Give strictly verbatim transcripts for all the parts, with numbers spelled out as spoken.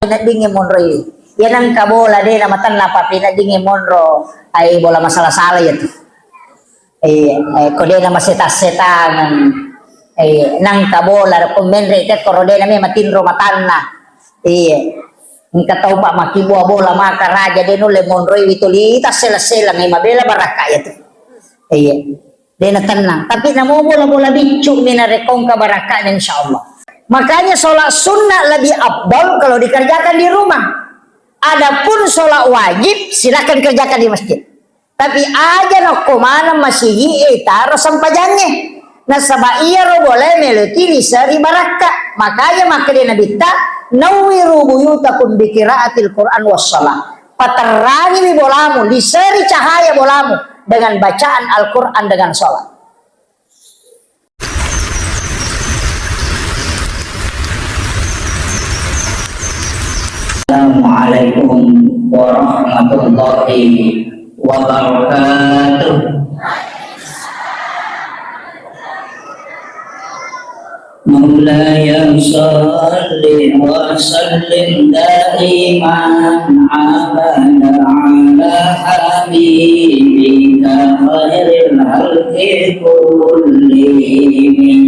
Neddingngi monroi. Iya nengka bola de na matanna, tapi neddingngi monro. Ai bola masala-sala iya tu. Iya, eh, ko de na maseta-setangan. Iya, nengka bola ko menre te koro de na me matinro matanna. Iya. Engka tau pa makkibua bola maka raja de nulle monroi wituli tassela-sela ngai mabela barakka iya tu. Iya. De na tennang. Tapi namo bola-bola biccu mi narekko engka barakkana, insyaallah. Makanya sholat sunnah lebih afdal kalau dikerjakan di rumah. Adapun sholat wajib, silakan kerjakan di masjid. Tapi aja nokko maneng masigi e taro sempajangnge. Nasaba iyaro bolae meloki liseri barakka. Makanya makkeda Nabitta, "Nawwiru buyutakum bi qiraatil Qur'an was shalah." Paterrangiwi bolamu, liseri cahaya bolamu dengan bacaan Al-Quran, dengan sholat. Assalamualaikum warahmatullahi wabarakatuh. مولاي صل وسلم دائما أبدا على حبيبك خير الخلق كلهم.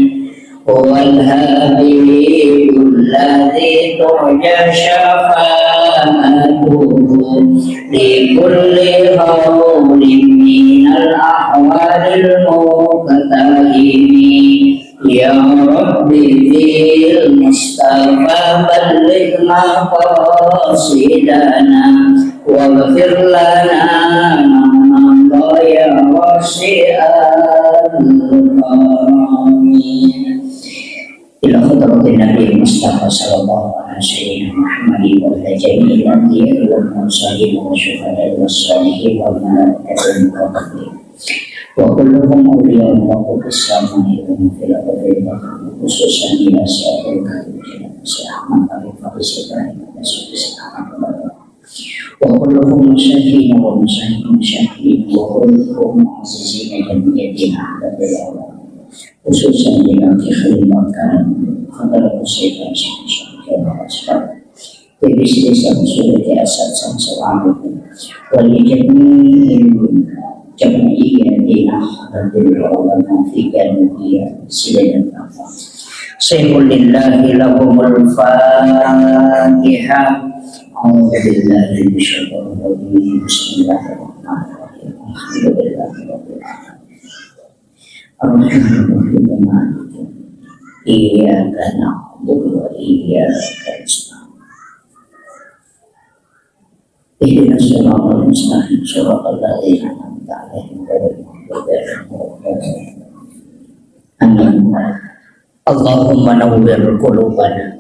هو الحبيب الذي ترجى شفاعته لكل هول من الأهوال المقتحم. يا رب بالمصطفى بلغ مقاصدنا واغفر لنا ما مضى يا واسع الكرم. إلى حضرة النبي المصطفى صلى الله على سيدنا محمد وعلى جميع الأنبياء والمرسلين والشهداء والصالحين والملائكة المقربين. وكلهم أولياء الله في السماء وهم في الأرض، خصوصا إلى سائر الكاتبين، الشيخ أحمد أبي فارس إبراهيم الدسوقي، الشيخ أحمد، وكلهم مشايخنا ومشايخ مشايخنا، وكلهم معززين جميع الدين أحباب الله، خصوصا إلى خير مكان حضرة الشيخ الشيخ الشيخ Jadi, sisa sudah biasa sama-sama. Wali jamil jamiyah di Nahdlatul Ulama fi Janubiyah Silayan. Saya kulillahi lahumul Fatihah. A'udzu billahi minasyaitonir rajim. Bismillahirrahmanirrahim. Alhamdulillah. Iyyaka na'budu wa iyyaka nasta'in. Ihdinas siratal mustaqim, siratal ladzina an'amta 'alaihim ghairil maghdubi 'alaihim waladdallin. Amin. Allahumma nawwir qulubana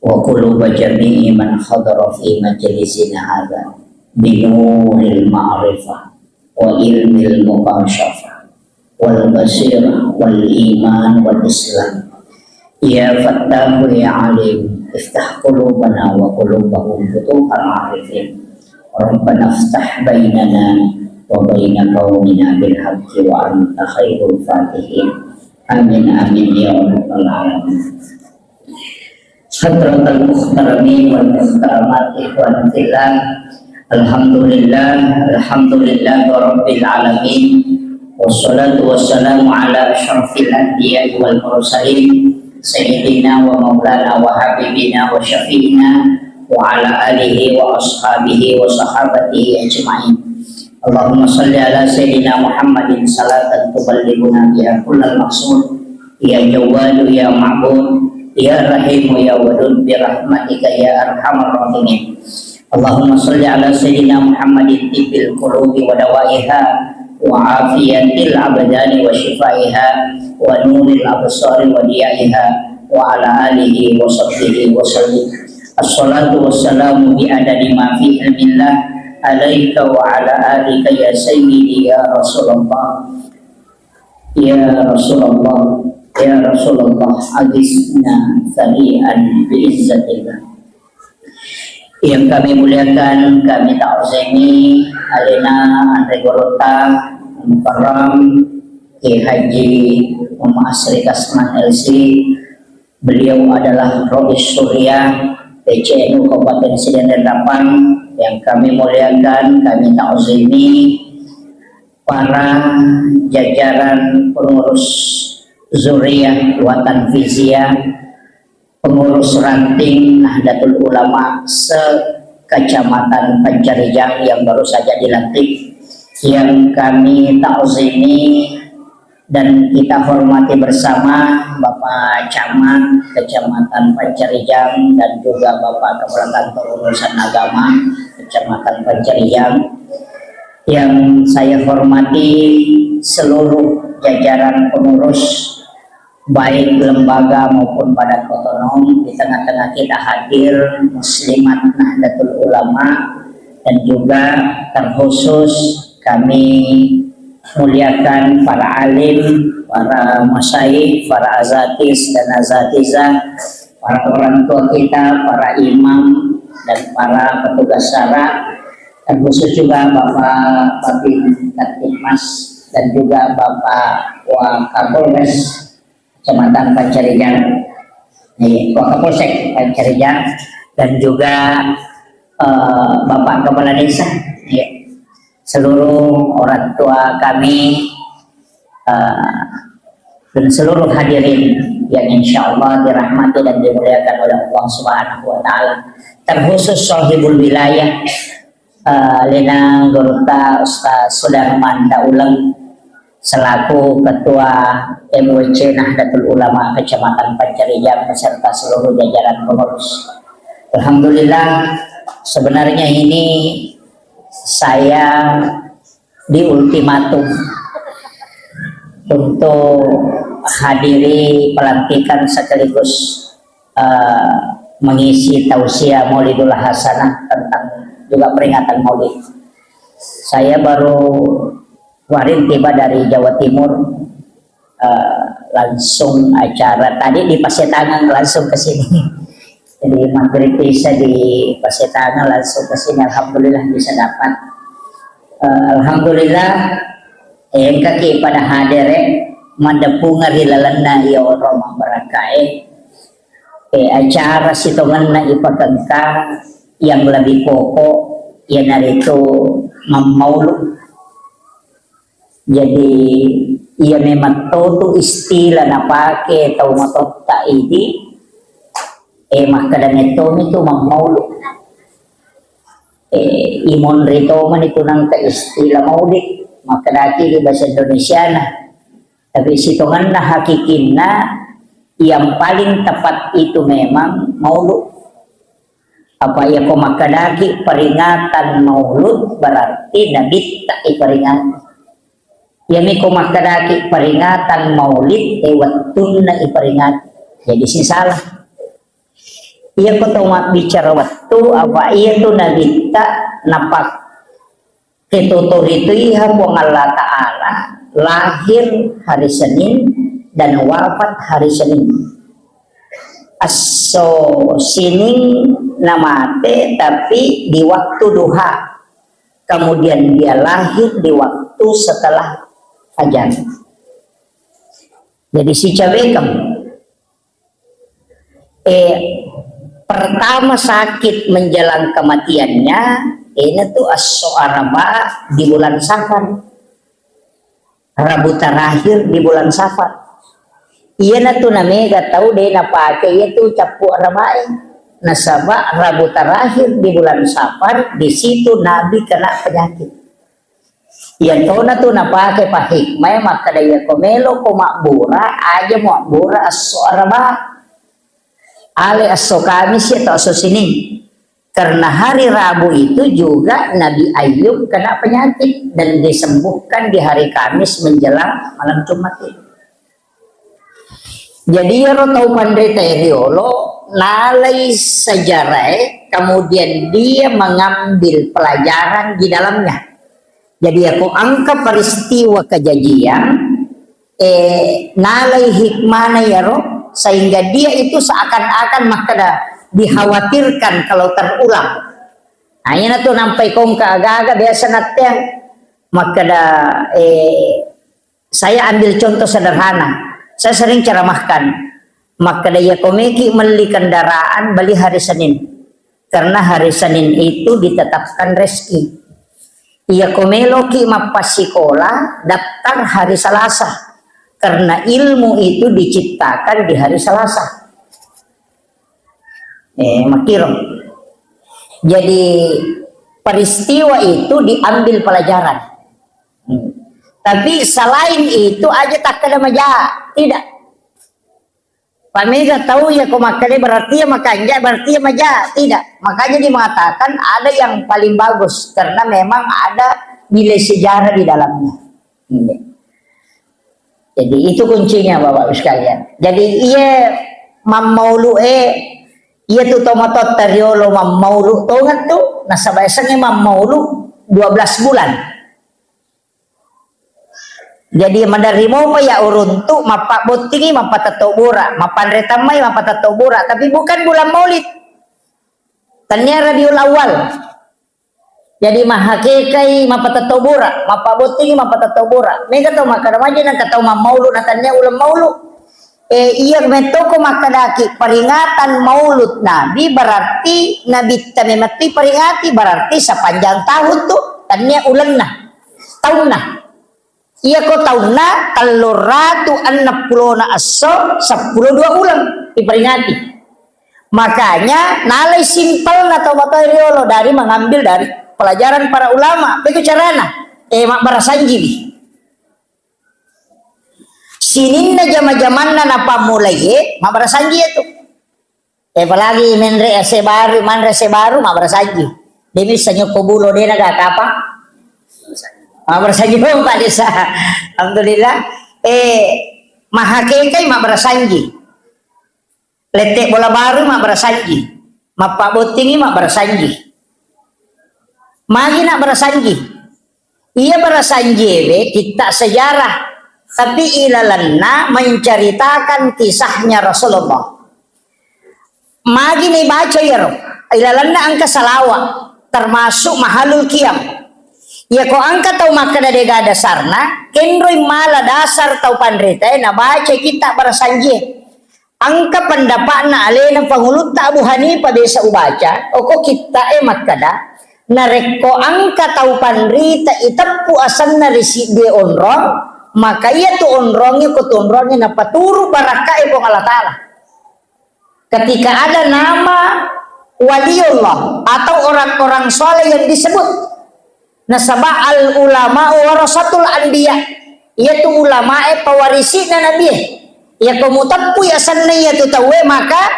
wa quluba jami'i man hadara fi majlisina hadza binuril ma'rifah wa ilmil mukasyafah wal basirah wal iman wal islam. Ya Fattahu ya Alim, iftah qulubana wa qulubahum futuhal arifin. Rabbana iftah bainana wa baina qaumina bil haqqi wa anta khairul fatihin. Amin, amin, ya rabbal alamin. Hadratal muhtaramin wal muhtaramat, ikhwan fillah. Alhamdulillah, alhamdulillah rabbil alamin. Wassalatu wassalamu ala asyrafil anbiya wal mursalin, sayyidina wa maulana wa habibina wa syafi'ina wa ala alihi wa ashabihi wa sahabatihi ajma'in. Allahumma salli ala sayyidina Muhammadin salatan tuballighuna biha kullal maqsud. Ya Jawwadu ya Ma'bud, ya Rahimu ya Wadud, bi rahmatika ya arhamar rahimin. Allahumma salli ala sayyidina Muhammadin tibbil qulubi wa dawaiha wa afiyatil abdani wa shifaiha wa nuril absari wa diyaiha wa ala alihi wa sahbihi wa sallim. Assalatu wassalamu bi adadi ma fi ilmillah alaika wa ala alika ya sayyidi ya Rasulullah. Ya Rasulullah, ya Rasulullah, agisna sari'an bi izzatillah. Yang kami muliakan, kami ta'zimi, alena anre gurutta, Mukarram, Kiai Haji Muhammad Asri Kasman L C, Beliau adalah Rois Surya, P C N U Kabupaten Sidenreng Rappang yang kami muliakan, kami ta'zimi para jajaran pengurus Zuriyah Watan Fiziyah, pengurus ranting Nahdlatul Ulama se-Kecamatan Pancarijang yang baru saja dilantik, yang kami ta'zimi dan kita hormati bersama Bapak Camat Kecamatan Pancarijang dan juga Bapak Kepala Kantor Urusan Agama Kecamatan Pancarijang, yang saya hormati seluruh jajaran pengurus, baik lembaga maupun badan otonom. Di tengah-tengah kita hadir Muslimat Nahdlatul Ulama, dan juga terkhusus kami muliakan para alim, para masyayikh, para azatis dan azatizah, para orang tua kita, para imam, dan para petugas syara, terkhusus juga Bapak Babin Kamtibmas dan juga Bapak Wakapolres Kecamatan Pancarijang, eh, Wakapolsek Pancarijang, dan juga, eh, Bapak Kepala Desa, ya, seluruh orang tua kami, eh, dan seluruh hadirin yang insya Allah dirahmati dan dimuliakan oleh Allah Subhanahu wa Ta'ala. Terkhusus sahibul wilayah, eh, Lina Gurutta Ustaz Sudarman Dauleng selaku Ketua M W C Nahdlatul Ulama Kecamatan Pancarijang beserta seluruh jajaran pengurus. Alhamdulillah, sebenarnya ini saya diultimatum untuk hadiri pelantikan sekaligus, eh, mengisi tausiah Maulidul Hasanah tentang juga peringatan Maulid. Saya baru kemarin tiba dari Jawa Timur, eh, langsung acara tadi di Pasetangan, langsung ke sini. Jadi maghrib isya di Pasetangan, langsung ke sini. Alhamdulillah bisa dapat. Eh, alhamdulillah, eh, engkaki pada hadir, eh, maddeppungeng ri lalenna iya onrong mabbarakka, eh. Eh, acara sitongenna ipakengka yang lebih pokok iyanaritu mammaulu. Jadi, iya memang to tu istilah napake tau matotta idi, eh, makkeda mettomi tu mammaulu. Eh, imonri tomani tu nangka istilah maulid, makkedaki di bahasa Indonesiana. Tapi sitongenna hakikinna yang paling tepat itu memang maulud. Apa iya ko makkedaki peringatan maulud berarti nabitta iperingati. Iyami ko makkedaki peringatan maulid, eh, wettunna iperingati. Jadi sing salah. Iya ko tau mabbicara wettu, apa iya tu nabitta napak Ketotori tu iha Puang Allah Ta'ala lahir hari Senin dan wafat hari Senin. Esso sining namate, tapi di waktu duha. Kemudian dia lahir di waktu setelah fajar. Jadi sicawekeng. Eh, pertama sakit menjelang kematiannya, ini tuh esso Araba di bulan Safar. Rabu terakhir di bulan Safar. Iyana tu namega tau de napake iya tu cappu Arabae. Nasaba Rabu terakhir di bulan Safar, di situ Nabi kena penyakit. Iyatona tu napake pahikmae makkeda, iya ko melo ko mabbura, aja mabbura esso Araba. Ale esso Kamis atau esso Senin. Karena hari Rabu itu juga Nabi Ayub kena penyakit dan disembuhkan di hari Kamis menjelang malam Jumat itu. Jadi, iyaro tau panrita e riolo nalai sejarah e, kemudian dia mengambil pelajaran di dalamnya. Jadi, yako engka peristiwa kejadian, eh, nalai hikmana iyaro, sehingga dia itu seakan-akan makkeda dikhawatirkan kalau terulang. Nah, iyana tu nampai kongka aga-aga biasa natteang makkeda, eh, Saya ambil contoh sederhana. Saya sering ceramahkan. Makkeda, iya ko meki melli kendaraan, beli hari Senin. Karena hari Senin itu ditetapkan rezeki. Iya, ko meloki mappasikola, daftar hari Selasa. Karena ilmu itu diciptakan di hari Selasa. Eh, makiro. Jadi, peristiwa itu diambil pelajaran. Hmm. Tapi selain itu aja takkeda maja, tidak. Pamega tau ya ko makkeda berarti ya makanja, berarti ya maja, tidak. Makanya dia mengatakan ada yang paling bagus karena memang ada nilai sejarah di dalamnya. Iya. Jadi itu kuncinya Bapak Ibu sekalian. Jadi iya mammaulu eh iya tu tomatotta riolo mammaulu tonget tu nasaba esengnge mammaulu dua belas bulan. Jadi maderri mopa ya uruntu, mappabbottingi, mappatetto bura, mappanre tammai, mappatetto bura, tapi bukan bulan Maulid. Tania Rabiul Awal. Jadi mahakekai mappatetto bura, mappabbottingi, mappatetto bura. Mega tau makkeda maja nengka tau mammaulu na tania uleng maulu. Eh, iya mettoko makkedaki peringatan Maulud Nabi berarti Nabitta memetti peringati berarti sepanjang tahun tu tania ulenna, taunna. Iya ko taunna tellung ratu enneng pulona esso, seppulo dua uleng diperingati. Makanya nalai simpelna tau matoa riolo dari mengambil dari pelajaran para ulama. Begitu carana. Eh, mabbarasanjiwi. Sininna jama-jamanna napammulaiye, mabbarasanji itu. Eh, apalagi menre ase baru, manre ase baru, mabbarasanji. Demi sanyoko bulo dena gak apa. Mabbarasanji Pak Desa. Alhamdulillah. Eh, mahakekai mabbarasanji. Lette bola baru mabbarasanji. Mappabbottingi mabbarasanji. Magi nak barasanji? Iya barasanji we kitta sejarah, tapi ilalenna menceritakan kisahnya Rasulullah. Magi ni baca iyaro? Ilalenna engka salawat, termasuk mahalul qiyam. Iya ko engka tau makkeda dega dasarna, kenroi mala dasar tau panritae nabaca kitta barasanji. Engka pendapatna alena pangulutta Abu Hanifah biasa ubaca, oko kitta e makkeda, narekko engka tau panrita iteppu asenna ri siddie onrong, maka iya tu onrongnge ko tu onrongnge napaturu barakka e Puang Allah Ta'ala. Ketika ada nama waliullah atau orang-orang soleh yang disebut, nasaba al ulama warasatul anbiya, iyatu ulamae pawarisi'na nabie. Iya ko muteppu asenna iyatu tauwe, maka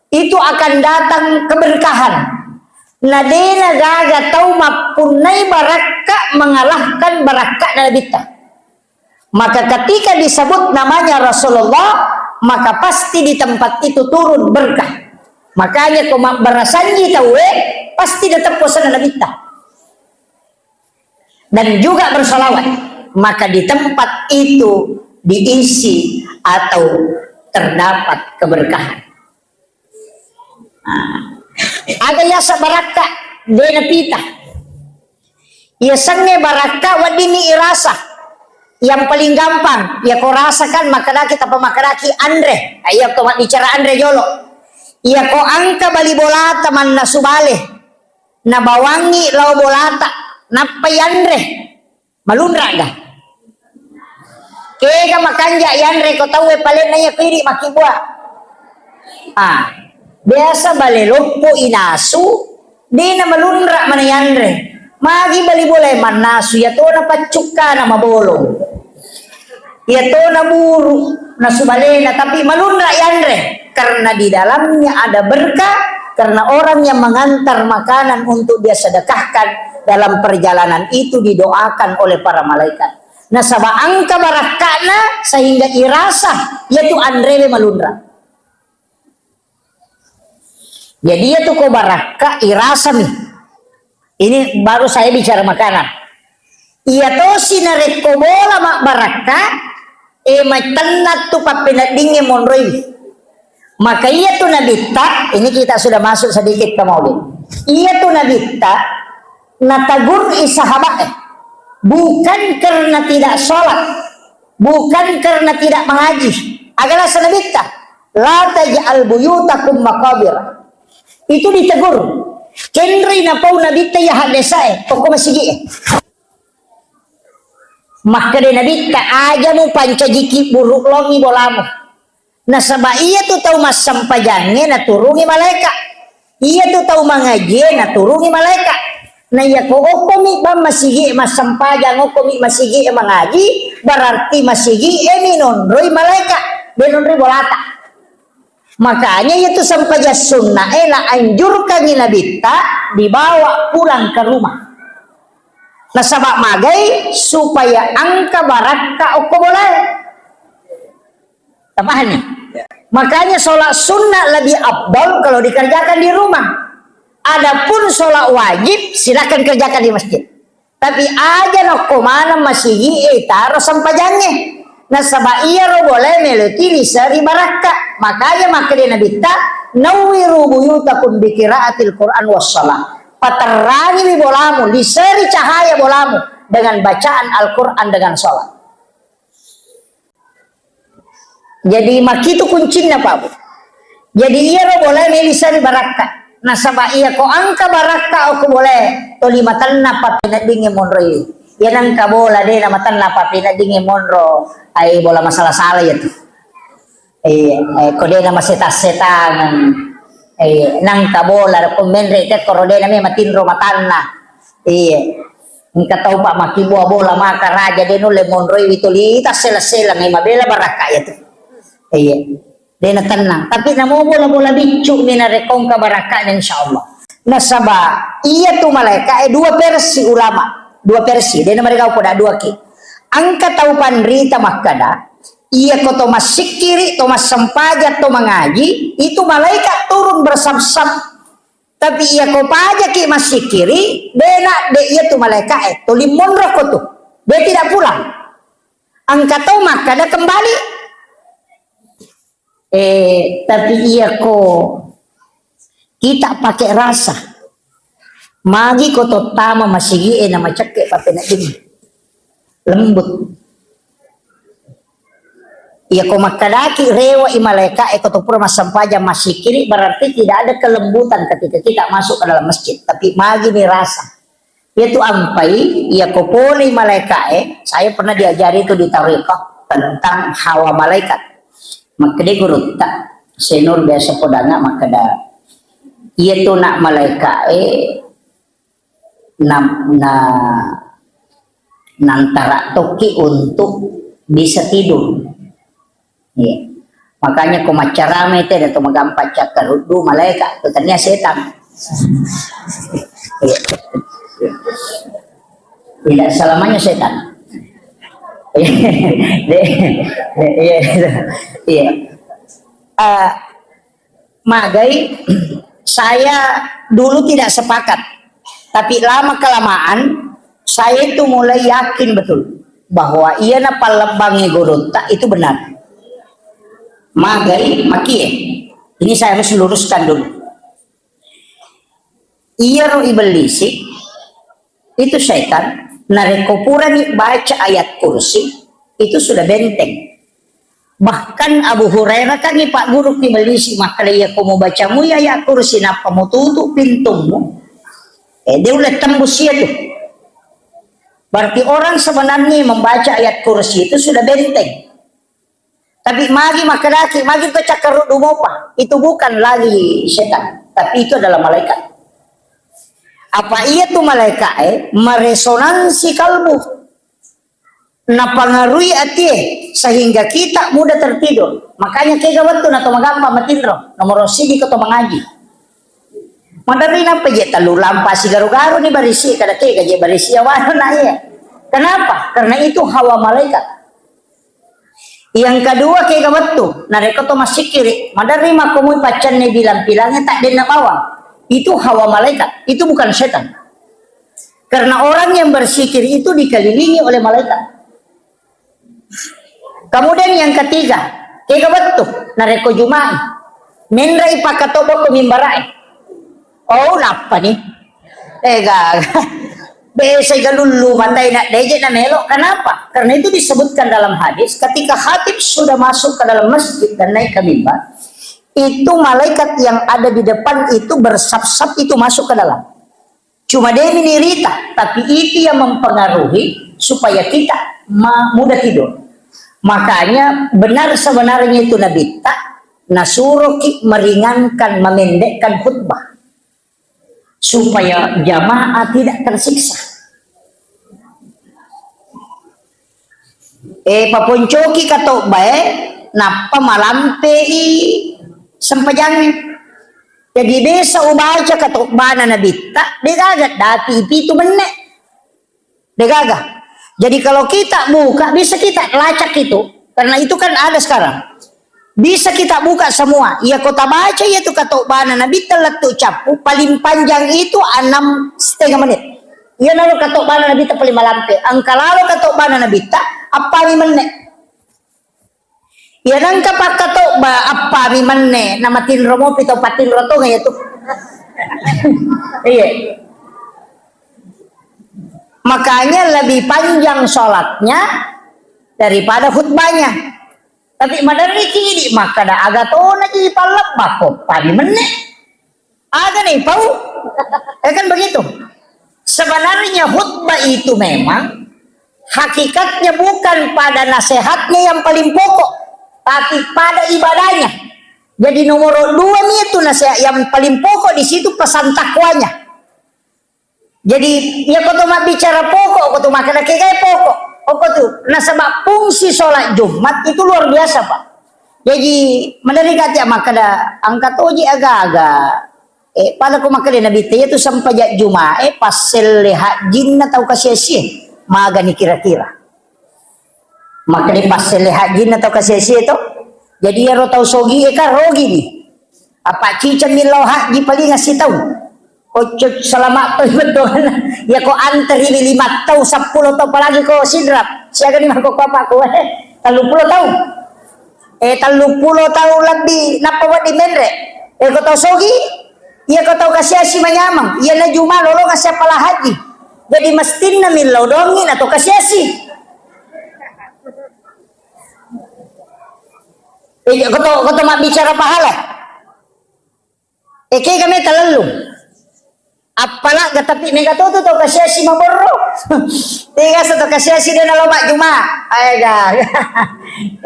itu akan datang keberkahan. Na dena gaga tau mappunnai barakka mengalahkan barakka nabitta. Maka ketika disebut namanya Rasulullah, maka pasti di tempat itu turun berkah. Makanya ko mabbarasanji tauwe, pasti datang posana nabitta. Dan juga bersalawat, maka di tempat itu diisi atau terdapat keberkahan. Nah, aga yaseng barakka, de napita. Yasengnge barakka weddinni irasa. Yang paling gampang, ya ko rasakan makkedaki tapa makkedaki anre. Iya ko mabbicara anre jolo. Iya ko engka bali bolata mannasu bale. Nabawangngi lao bolata, nappa yanre. Malunra ga? Kega makanja yanre ko tauwe palenna iya ko idi makkibua. Ah, biasa bale loppo inasu, dena malunra mana yanre. Magi bali bolae mannasu, iya tona paccukkana mabolong. Iya tona buru, nasu balena, tapi malunra yanre. Karena di dalamnya ada berkah, karena orang yang mengantar makanan untuk dia sedekahkan dalam perjalanan itu didoakan oleh para malaikat. Nasaba engka barakka'na sehingga irasa, yaitu anrewe malunra. Jadi, iya tu ko barakka irasami. Ini baru saya bicara makanan. Iya tosi narekko bola mabbarakka, e, maitenna tu pappeneddingnge monroi. Maka iya tu nabitta, ini kita sudah masuk sedikit ke maulid. Iya tu nabitta, natagurri sahabat, bukan karena tidak sholat, bukan karena tidak mengaji. Aga lasa nabitta, la taj'al buyutakum maqabir. Itu ditegur. Kenroi napau Nabitta iya haddesae, okko masigi'e. Makkeda Nabitta, aja mupancajiki buruk longi bolamu. Nasaba iyatu tau massempajangnge naturungi malaeka. Iyatu tau mangajie naturungi malaeka. Na iyako okkomi bang masigi'e massempajang, okkomi masigi'e mangaji, berarti masigi'e minonroi malaeka, de nonroi bolata. Makanya iyatu sempajang sunna'e naanjurkangi Nabitta dibawa pulang ke rumah. Nasaba magai supaya engka barakka okko bolae. Tapahami? Makanya sholat sunnah lebih afdal kalau dikerjakan di rumah. Adapun sholat wajib, silakan kerjakan di masjid. Tapi aja nokko maneng masigi e taro sempajangnge. Nasaba iyaro bolae meloki liseri barakka. Makanya makkeda Nabitta, "Nawwiru buyutakum bi qiraatil Qur'an was shalah." Paterrangiwi bolamu, liseri cahaya bolamu dengan bacaan Al-Quran dengan sholat. Jadi, makitu kuncinna, Pak Bu. Jadi, iyaro bolae melisani barakka. Nasaba iyako engka barakka okko bolae, toli matanna pappeneddingnge monroi. Iya nengka bola de namatanna pappeneddingnge monro, ai bola masala-sala iyatu. Iya, eh, ko de namaseta-setangeng. Iya, nengka bola ko menre te koro de name matinro matanna. Iya. Engka tau pa makkibua bola maka raja de nulle monroi witoli tassela-sela ngai mabela barakka iyatu. Iya. De natennang. Tapi namo bola-bola biccu mi narekko engka barakkana insyaallah. Nasaba iyatu malaeka e dua versi ulama, dua versi. De namarega upoda dua ki. Engka tau panrita makkeda, iyako to massikkiri, to massempajang, to mangaji, itu malaikat turun bersaf-saf. Tapi iyako pajaki massikkiri, dena, de iyatu malaeka e, toli monro ko tu. Dia tidak pulang. Engka tau makkeda kembali. Eh, tapi iyako kita pakai rasa. Magi ko tottama masigi e na macekke pappenedding. Lembut. Iyako makkedaki rewa i malaeka e ko to pura massempajang massikkiri, berarti tidak ada kelembutan ketika kita masuk ke dalam masjid, tapi magi ni rasa. Iyatu ampai, iyako pole malaeka e, saya pernah diajari itu di tarekat tentang hawa malaikat. Makkeda gurutta, Senur biasa podanga makkeda, iyatu nak malaeka e, na, na, nantara tokki untuk bisa tidur. Iya. Makanya ko maccarama itu ada tu magampang cakkaruddu malaeka, tu tania setan. Iya. Tidak selamanya setan. Iya. Iya. Iya. Eh, Magai, saya dulu tidak sepakat, tapi lama kelamaan saya itu mulai yakin betul bahwa iya na pallebbangi gurutta itu benar. Magai, makie. Ini saya harus luruskan dulu. Iyaro ibellisi itu setan, narekko purani baca ayat kursi, itu sudah benteng. Bahkan Abu Hurairah kan ipagguru ki ibellisi makkeda, "Iya ko mubaca mui ayat kursi nappa mututu pintummu, eh, de ulle tembus iya tu." Berarti orang sebenarnya membaca ayat kursi itu sudah benteng. Tapi magi makkedaki, magi to cakkaruddu mopa, itu bukan lagi setan, tapi itu adalah malaikat. Apa iya tu malaikat, eh, meresonansi kalbu, napangarui atie, sehingga kita mudah tertidur. Makanya kega wettu na to magampa matinro, nomor siji ko to mangaji. Maderri nappa je tellu lampa sigaru-garu ni barisi, kada kega je barisi awana na iya. Kenapa? Karena itu hawa malaikat. Yang kedua, kega wettu, narekko to massikkiri, maderri makko mui paccanne bilang-pilangnya tak denna bawang. Itu hawa malaikat, itu bukan setan. Karena orang yang berzikir itu dikelilingi oleh malaikat. Kemudian yang ketiga, kega wettu, narekko Juma'i, menre'i pakatobbo ko mimbara'i. Oh, nappa ni. Eh, gaga. Biasa galullu matai nak deje na melo. Kenapa? Karena itu disebutkan dalam hadis, ketika khatib sudah masuk ke dalam masjid dan naik ke mimbar, Itu malaikat yang ada di depan itu bersap-sap itu masuk ke dalam. Cuma dia ini rita, tapi itu yang mempengaruhi supaya kita ma-, mudah tidur. Makanya benar sebenarnya itu Nabitta, nasuroki meringankan, memendekkan khutbah. Supaya jamaah tidak tersiksa. Eh, paponcoki katobbae, nappa malampei sempajangnge. Jadi, biasa ubaca katobbana Nabitta, degaga dati pitu menne. Degaga. Jadi, kalau kita buka, bisa kita lacak itu. Karena itu kan ada sekarang. Bisa kita buka semua. Iya, ko tabaca iya tu katobbana Nabitta lettu cappu, paling panjang itu enam setengah menit. Iya, nalo katobbana Nabitta paling malampe. Engka lalo katobbana Nabitta, appami menne. Iya, nengka pakkatobba, appami menne, namatinro mopi tau patinro tonga iya tu. Iya. Makanya lebih panjang sholatnya daripada khutbahnya. Tapi maderri cidi makkada aga tona ji pallebba ko padi menne. Aga nih pau? Eh, kan begitu. Sebenarnya khutbah itu memang hakikatnya bukan pada nasihatnya yang paling pokok, tapi pada ibadahnya. Jadi nomor dua nih itu nasihat yang paling pokok di situ pesan takwanya. Jadi, iya ko to mabbicara pokok, ko to makkeda kegae pokok. Okko tu, nasaba fungsi sholat Jumat itu luar biasa, Pak. Jadi, maderri kati makkeda, engka toji aga-aga. Eh, pada ko makkeda Nabitta, iya tu sempajang Jumat, eh, passelle hajjinna tau kasiasie. Magani kira-kira. Makkeda passelle hajjinna tau kasiasie to. Jadi, iyaro tau sogi e kan rogi ni. Apa ciceng millau haji paling sitaung. Ocok selama to betul. Ya ko antri lima tau, seppulo tau, apalagi ko Sidrap. Siaga ni mako ko apa ko, eh, tellu pulo tau. Eh, tellu pulo tau lebih napa wedding menre. Eh, ko tau sogi, iya ko tau kasiasi manyameng. Iya na Juma lolong siapa lah haji. Jadi mestinna millau dongi na to kasiasi. Eh, ko to, ko to mabbicara pahala. Eh, kega meta lellung. Appalagga, tapi mega to tu tau kasiasi maborro. Tega sa tau kasiasi de nalo majjuma. Aega.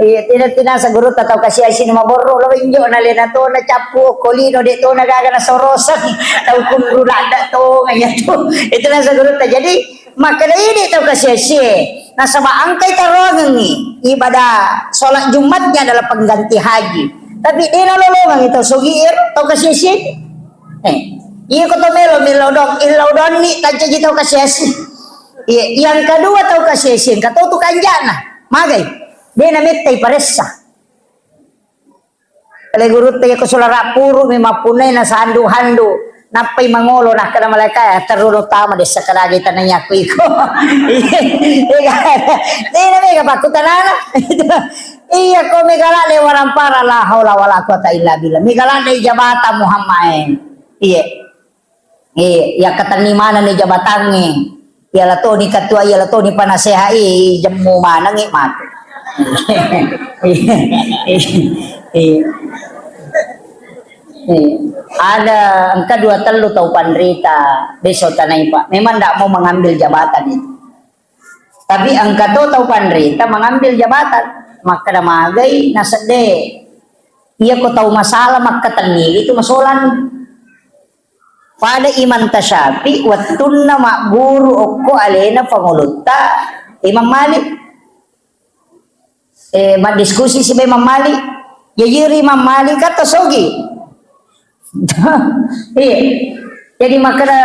Iya, tina-tina sa gurutta tau kasiasi na maborro, lo injo na lena to na cappu ko lino de to na gaga na sorosang. Tau kunru ladda to ngaya tu. Itu na sa gurutta. Jadi, makkeda idi tau kasiasie, nasaba engkai taroangengngi ibadah sholat Jumatnya adalah pengganti haji. Tapi de nalolongengngi tau sogi ero, tau kasiasie. Eh, iya ko to melo, melo dong, illau donni tancaji tau kasiasi. Iya, yang kedua tau kasiasi, engka to tu kanjana. Magai, de namettai paressa. Pale gurutta, iya ko sulara puru mi mappunnai na sandu-handu, nappai mangolo, nakkeda malaika, "Eh, terru lo tama dessa kadaga tanai aku iko." Iya, iya, iya, mega pakkutanana. Iya, ko mega la le warampara, la haula wala quwata illa billah. Mega la le jabata Muhammad, eh. Iya. Eh, yakkatenni manenni jabatangnge. Iala toni ketua, iala toni panaseha, eh, jemmu manengngi matu. Eh, eh, eh. Ada engka dua tellu tau panrita, beso tanai, Pak. Memang ndak mau mengambil jabatan itu. Tapi engka to tau panrita mengambil jabatan. Makkeda magai nasedde. Iya ko tau masalah makkatenni itu masolang. Pada Imam Tasyafi wettunna magguru okko alena pangulutta Imam Malik. Eh, maddiskusi siba Imam Malik. Ya, jiri Imam Malik kata sogi. Iya. Jadi makkeda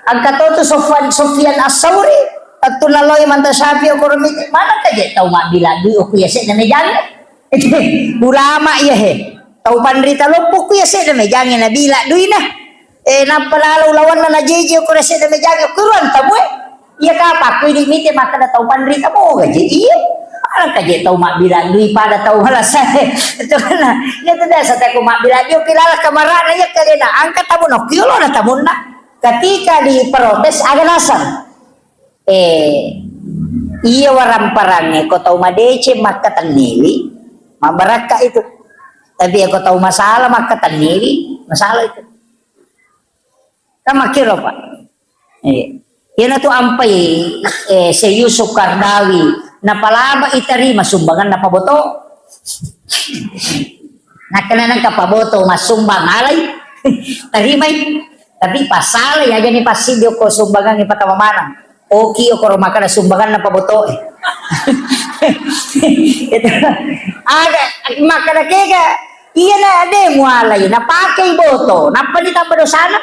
engka to tu Sofwan, Sofyan As-Sauri, wettunna lo Imam Tasyafi okko remi, mana kaje tau mabbila dui okko ya sedda mejang. Ulama iya he. Tau panrita loppo ku ya sedda mejangi nabila duina. Eh, nappa nalo ulawanna najeje ko sedda mejangi, ko ruang tabue. Iya kapakku idi mite makkeda tau panrita boga je. Iya. Alangka je tau mabbila dui pada tau malasa. Itu kan. Iya tu biasa teko mabbila dui, oke, lala kamarana iya kalena. Angka tamu no kiolo na tamunna. Ketika diprotes aga nasang. Eh, iya waramparangnge ko tau madeceng makkatenniwi, mabarakka itu. Tapi iyako tau masalah makkatenniwi, masalah itu. Kan makkiro, Pak. Eh, iyanatu ampai, eh, Syekh Yusuf Qaradawi, napalaba itarima sumbangan napaboto. Nakkeda nengka paboto massumbang alai, tarimai. Tapi pasala ya jadi pasidi ko sumbangan ipatama manang. Oki okoro makkeda sumbangan napaboto e. Itu. Ada makkeda kega, iya na de mualai, napakei boto, nappa ditambah dosana.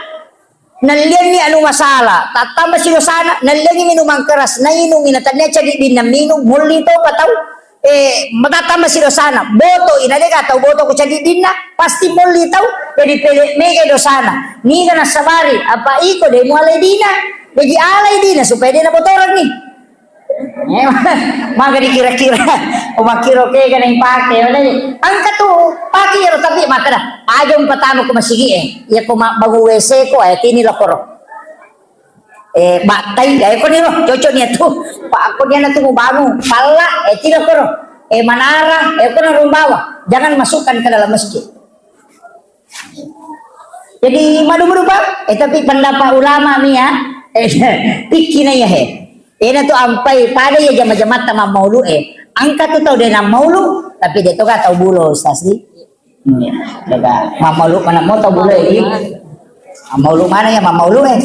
Nallianni anu masala, tattambasi dosana, nallianni minumang keras, nainungi, na tania cadiddinna minung, mulli topa tau, eh, matattambasi dosana, boto ina dega tau boto ku cadiddinna, pasti mulli tau, jadi pele mega dosana, niga nasabari, apa iko de mualai dina, jadi alai dina supaya de nabotoranni. Eh, maka dikira-kira, oh, makkiro kega na ipake, mana ni? Engka tu, pake iyaro, tapi makkeda, aja umpatama ko masigi e. Iya ko ma-, bangun W C ko, eh, tini lokoro. Eh, battai, eh, ko ni ro, cocok ni tu. Pak, ko ni anak tu mau bangun, palla, eh, tini lokoro. Eh, manara, eh, ko na rumbawa. Jangan masukkan ke dalam masjid. Jadi, madu-madu, Pak. Eh, tapi pendapat ulama mi ya, eh, pikki na iya he. Ena tu ampai pada iya jama-jamatta mammaulu e. Engka tu tau de nammaulu, tapi de toga tau bulo, Ustaz, di. Iya, toga. Mammaulu mana mau tau bulo e, di. Mammaulu mana ya mammaulu e.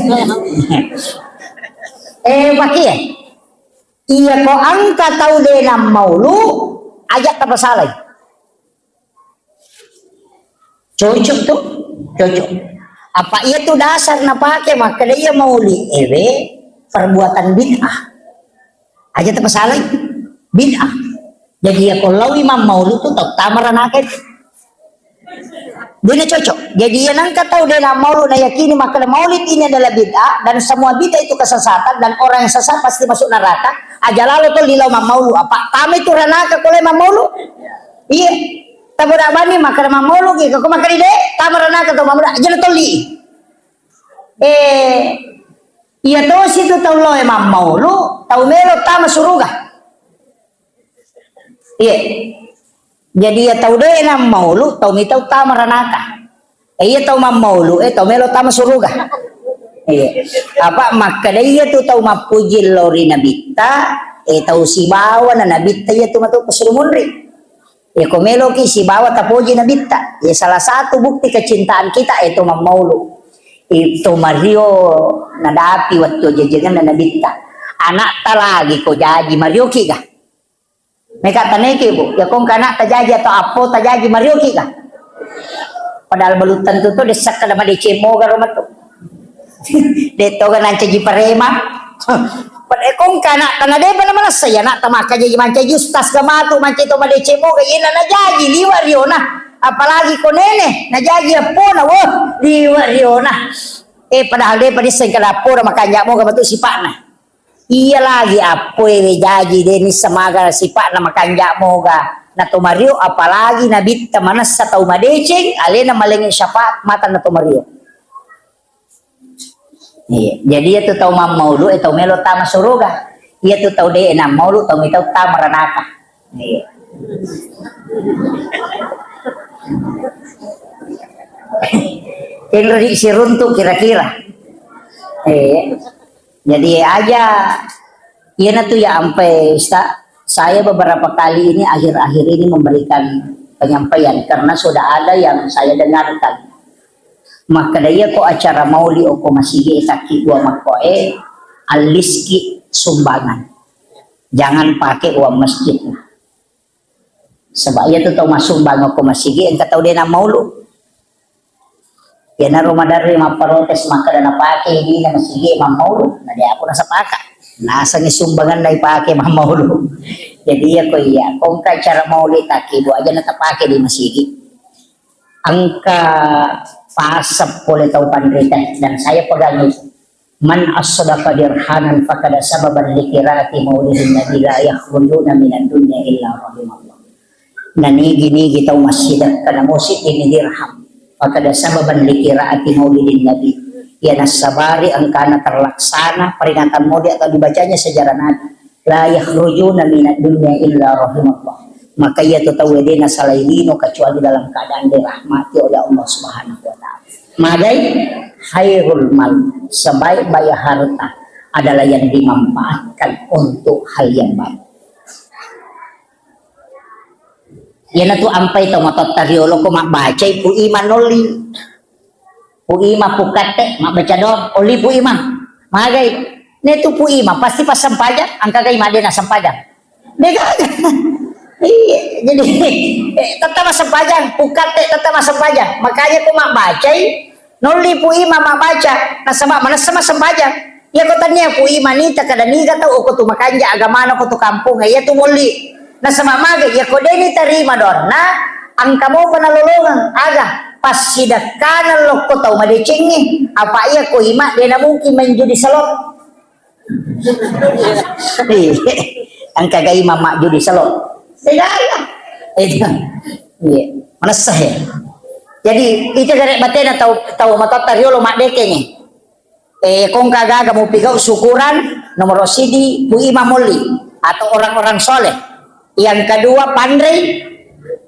Eh, Pak, iya. Iya, ko engka tau de nammaulu, aja tapasalai. Cocok tu, cocok. Apa iya tu dasar napake makkeda iya mauli ewe perbuatan bid'ah. Aja tapasalai bid'ah. Jadi iya ko lawi mammaulu tu tau tamaranaka itu. Dena cocok. Jadi iya nangka tau dena maulu na yakini makkeda maulid ini adalah bid'ah dan semua bid'ah itu kesesatan dan orang yang sesat pasti masuk neraka. Aja lalo tu lilau mammaulu. Apa tama itu ranaka ko lai mammaulu? Iya. Taboda bani makkeda mammaulu ki, ko makkeda de, tama ranaka to mammaulu, aja na tolli. Eh, iya tosi tu tau loe mammaulu, tau melo tama suruga. Iya. Jadi iya tau de nammaulu, tau mi tau tama ranaka. Eh, iya tau mammaulu, eh, tau melo tama suruga. Iya. Apa makkeda iya tu tau mappuji lao ri nabitta, eh, tau sibawa na nabitta iya tu matu pesuruh munri. Iya, ko meloki sibawa tapoji nabitta. Iya, salah satu bukti kecintaan kita, eh, to mammaulu. Itu Mario nadapi wattu jajangan nabitta. Anakta lagi ko jaji Mario ki ga? Meka taneke, Bu. Ya kong kana tajaji atau apo tajaji Mario ki ga? Padahal belum tentu tu desa kada madeceng moga roma tu. De toga nancaji parema. Pada kong kana tana de bana manassa ya nak tamaka jaji mancaji ustas ga matu mancaji to madeceng moga ina najaji liwa riona. Apalagi ko nene najaji apona wo liwa riona. Eh padahal de padisseng kada apona makanja moga matu sipakna. Iya lagi appoe we jaji de nissa maga sipakna makanja moga. Na to Mario apalagi nabitta manessa tau madeceng alena malengngi syafaat mata na to Mario. Iya, jadi iya tu tau mammaulu e tau melo tama suruga. Iya tu tau de nammaulu tau mi tau tama ranaka. Iya. Enro di siruntu kira-kira. Iya. Jadi aja, iyanatu ya ampe, Ustaz, saya beberapa kali ini akhir-akhir ini memberikan penyampaian karena sudah ada yang saya dengarkan. Makkeda iya ko acara mauli oko masigi e takki dua makko e, alliski sumbangan. Jangan pakai uang masjid. Saba iya tu tau massumbang ko masigi engka tau de nammaulu. Iyanaro maderri mapparotes makkeda napake dina masigi mammaulu, na de aku nasapaka. Nasengi sumbangan na ipake mammaulu. Jadi iya ko iya, ko engka acara mauli takki dua aja na tapake di masigi. Engka pasep pole tau panrita dan saya pegang itu. Man asdaqa dirhanan fakada sababan likiraati maulidin nabi la yakhrujuna minad dunya illa rahimallah. Nanigi-nigi tau massidekka namusi ini dirham. Fakada sababan likiraati maulidin nabi. Iya nassabari engkana terlaksana peringatan maulid atau dibacanya sejarah Nabi. La yakhrujuna minad dunya illa rahimallah. Maka iya tu tau de nasala lino kecuali dalam keadaan dirahmati oleh Allah Subhanahu wa Ta'ala. Magai khairul mal, sebaik-baik harta adalah yang dimanfaatkan untuk hal yang baik. Iyanatu ampai tau matotta riolo ko mabbacai pu iman nolli. Pu imang, pu katte, mabbaca doang, olli pu imang. Magai. Netu pu imang, pasti passempajang, engka gai madena sempajang. Degaga. Iya, jadi, eh, tetap massempajang, pu katte tetap massempajang. Makanya ku mabbacai, nolli pu imang mabbaca, nasaba manessa massempajang. Iya ko tania pu imang nita kada niga tau ko tu makanja agamana ko tu kampung, iya tu molli. Nasaba maga, iya ko deni tarima doanna, engka mopa nalolongeng, aga, passidekkana lokko tau madecengnge, apa iya ko ima de namungkin main judi salon. Iya. Engka gai mama judi salon. Tidak ada. Itu. Iya. Manessa he. Jadi, itu gare batena tau, tau matotta riolo maddekengnge. Eh, kongka gaga mupigau syukuran, nomor sidi, pu imang molli atau orang-orang soleh. Yang kedua, panrei,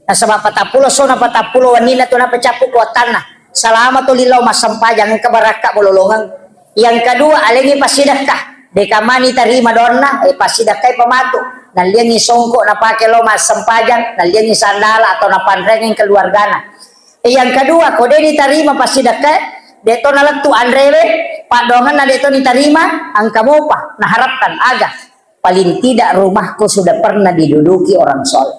nasaba patappulo sona patappulo wenninna tu napacappu kuatanna. Salama tu lillau massempajang, engka barakka bololongeng. Yang kedua, alengi passidekka. Deka mani tarima doanna, eh, passidekkai pamatu. Nalliangi songko napake lo massempajang, nalliangi sandala atau napanrengeng keluargana. Eh, yang kedua, ko de ditarima passidekka, de to nalettu anrewe, paddoangenna de to ditarima, engka mopa naharapkan aga. Paling tidak rumahku sudah pernah diduduki orang soleh.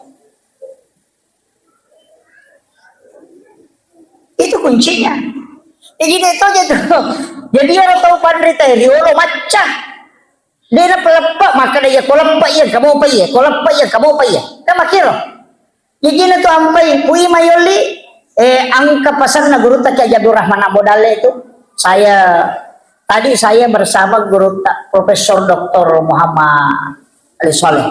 Itu kuncinya. Jadi de to je tu. Jadi orang tau panrita riolo macca. De napaleppe, makkeda iya ko leppe iya, engka mopa iya, ko leppe iya, engka mopa iya. Kan makkiro. Jajina tu ampai, pui mayolli, eh, engka pasanna gurutta Kiai Haji Abdul Rahman Ambo Dalle itu. Saya, tadi saya bersama gurutta Profesor Doktor Muhammad Ali Saleh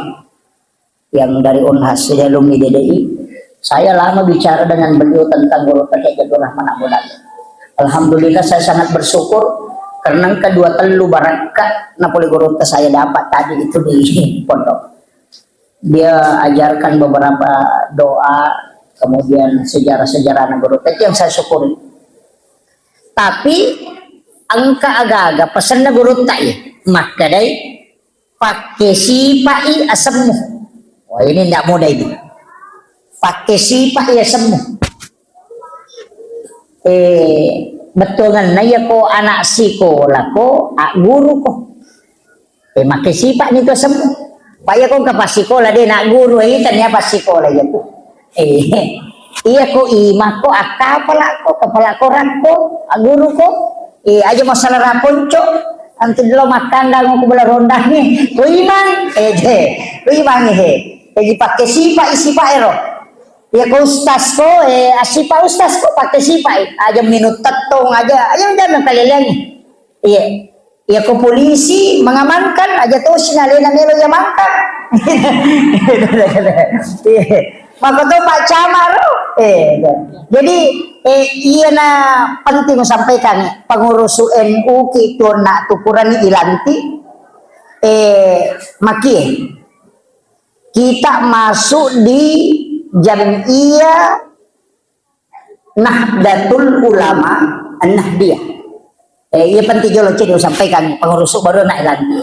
yang dari Unhas, dia alumni D D I. Saya lama bicara dengan beliau tentang gurutta Kiai Haji Abdul Rahman Ambo Dalle. Alhamdulillah, saya sangat bersyukur karena engka dua tellu barakka napole gurutta saya dapat tadi itu di pondok. Dia ajarkan beberapa doa, kemudian sejarah-sejarah gurutta. Itu yang saya syukuri. Tapi engka aga-aga pesanna gurutta, iya. Makkedai, pakke sipa'i asemmu. Wah, ini ndak mudah ini. Pakke sipa'i asemmu. Eh, bettuangenna iya ko anak sikola ko, agguru ko. Eh, makke sipa'ni tu asemmu. Pa iya ko engka passikola de na guru, eh, tania passikola iya tu. Eh, iya ko ima ko, akkapala ko, kapala ko rakko, agguru ko. Eh, aja masalah raponco, antu lo makkandang ko bela rondangi. Ko imang, eh, je, ko imang, eh. Jadi pakke sipa, sipa ero. Iya ko ustaz ko, eh, asipa ustaz ko, pakke sipa, eh. Aja minum tettong, aja, aja jangan kalian. Iya. Iya ko polisi mengamankan, aja tosi nalena melo iya mangkang. Iya. Maka to Pak Camat ro. Eh, iya. Jadi, eh, iya na penting sampaikan, pengurusu N U ki tuonna tu purani ilanti. Eh, makie. Kita masuk di Jam'iyah Nahdlatul Ulama An-Nahdliyah. Eh, iya penting jolo cedde usampaikan pengurus baru na ilanti.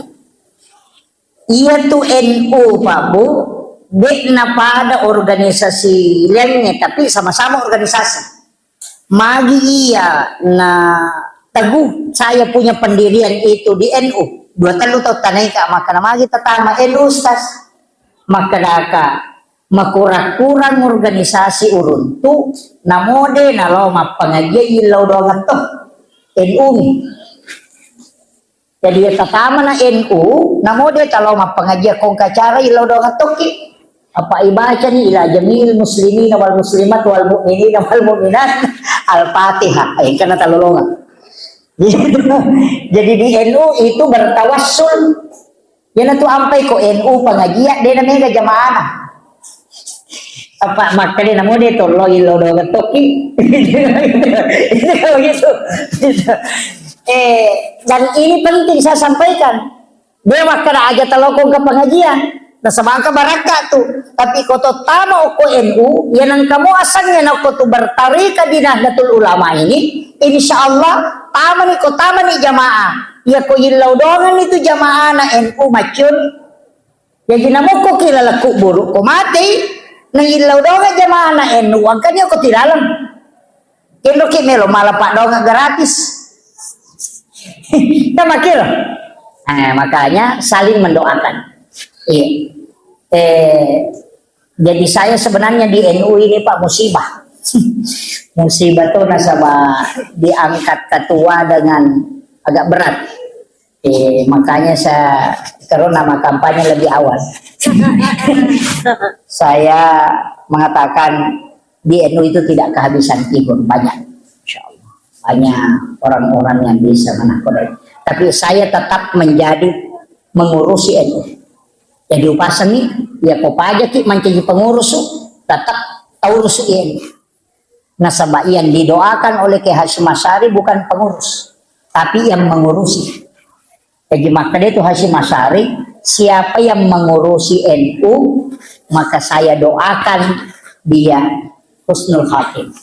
Iya tu N U, Pak Bu, de na pada organisasi lainnya, tapi sama-sama organisasi. Magi iya na teguh saya punya pendirian itu di N U. Dua tellu tau tanaika, maka na magi tatama N U, Ustaz. Makkedaka, makurang-kurang organisasi uruntu, namode nalao mappangajian illau doang to. N U mi. Jadi, iya tatamana N U, namode talao mappangajian kongka acara illau doang tokki. Apa ibacani ila jami'il muslimina wal muslimat wal mu'minina wal mu'minat Al-Fatihah. Eh, karena talolongan. Jadi di N U itu bertawassul. Iyanatu ampai ko N U pengajian, de na mega jamaana. Apa makkeda namo de tollo illo do gettoki. Itu kalau gitu. Eh, dan ini penting saya sampaikan. De makkeda aja telokong ke pengajian. Nasaba engka barakka tu. Tapi ko to tama okko N U, ya nengka mo asengnge na okko tu bertarika di Nahdlatul Ulama ini, insya Allah tamani ko tamani jamaah. Ya ko yillau doangan itu jamaah na N U macun. Jadi namokko ki lalekku buruk ko matei, na yillau doangan jamaah na N U angkani okko tilaleng. Kenroki melo mala paddoangeng gratis. Kan makiro. Eh, makanya saling mendoakan. Iya. Eh, jadi saya sebenarnya di N U ini, Pak, musibah. Musibah tuh nasaba diangkat ketua dengan agak berat. Eh, makanya saya terus nama kampanye lebih awal. Saya mengatakan di N U itu tidak kehabisan figur, banyak. Insya Allah. Banyak orang-orang yang bisa menakodai. Tapi saya tetap menjadi mengurusi N U. Jadi upasengi, ya ko pajaki mancaji pengurus, tetap taurusu N U. Nasaba yang didoakan oleh Kiai Hasyim Asy'ari bukan pengurus, tapi yang mengurusi. Jadi makkeda itu Hasyim Asy'ari, siapa yang mengurusi N U, maka saya doakan dia husnul khatimah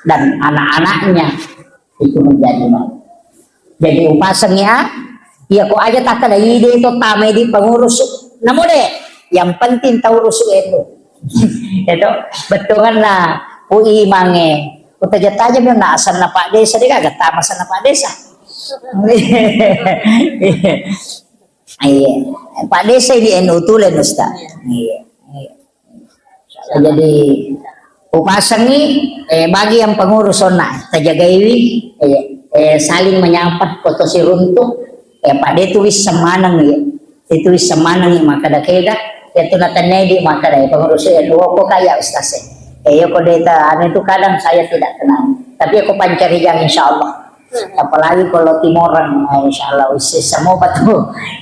dan anak-anaknya itu menjadi baik. Jadi upasengi, ah, iya ko aja takkeda ide to tamai di pengurus. Namo de, yang penting taurusu N U. Itu bettuanna ku imangnge. Ku taja-taja mi na asenna Pak Desa, de gaga tama asenna Pak Desa. Iya. Pak Desa ini N U tulen, Ustaz. Iya. Iya. Jadi upasengi, eh, bagi yang pengurus onna, tajagaiwi, eh, eh, saling menyapa, foto siruntuk, eh, Pak De tu wisseng maneng, ya. Itu wisseng maneng, maka dakeda, ya tu natennedi, maka dari pengurus, eh, dua kok kayak Ustaz, eh. Eh, ya kok deta, anu itu kadang saya tidak kenal. Tapi aku pancari jang, insya Allah. Apalagi kalau Timorang, eh, insya Allah, wis sesa mopa tu.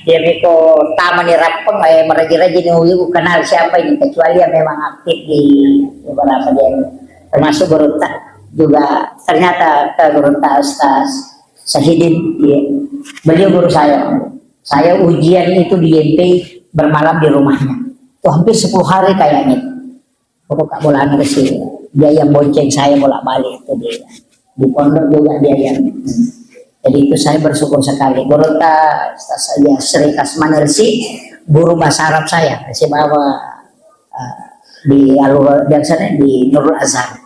Jadi ko tamani Rappeng, eh, meraji-raji ni, uyu kenal siapa ini, kecuali yang memang aktif di beberapa dia. Termasuk Gurutta juga, ternyata ke Gurutta Ustaz Sahidin, iya. Beliau guru saya. Saya ujian itu di Y M P I bermalam di rumahnya. Itu hampir sepuluh hari kayaknya. Pokok Kak Bolana ke sini. Dia yang bonceng saya bolak-balik itu di, di pondok juga dia yang. Jadi itu saya bersyukur sekali. Gurutta, Ustaz saya Sri Kasman L C, guru bahasa Arab saya. Saya bawa, eh, di Alur, di sana, di Nurul Azhar.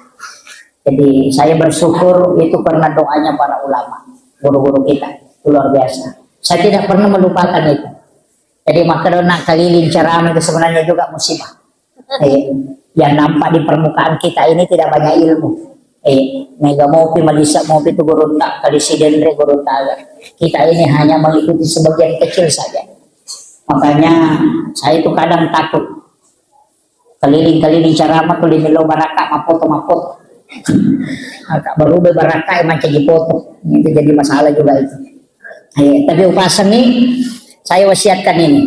Jadi saya bersyukur itu karena doanya para ulama, guru-guru kita. Itu luar biasa. Saya tidak pernah melupakan itu. Jadi maka nak keliling ceramah itu sebenarnya juga musibah. Eh, yang nampak di permukaan kita ini tidak banyak ilmu. Eh, mega mopi, malisa mopi tu gurutta, kalisi denre gurutta. Kita ini hanya mengikuti sebagian kecil saja. Makanya saya itu kadang takut. Keliling-keliling ceramah tu limillo baraka mapoto-mapoto. Agak berubah baraka yang mancaji foto. Itu jadi masalah juga itu. Eh, tapi upasengi, saya wasiatkan ini.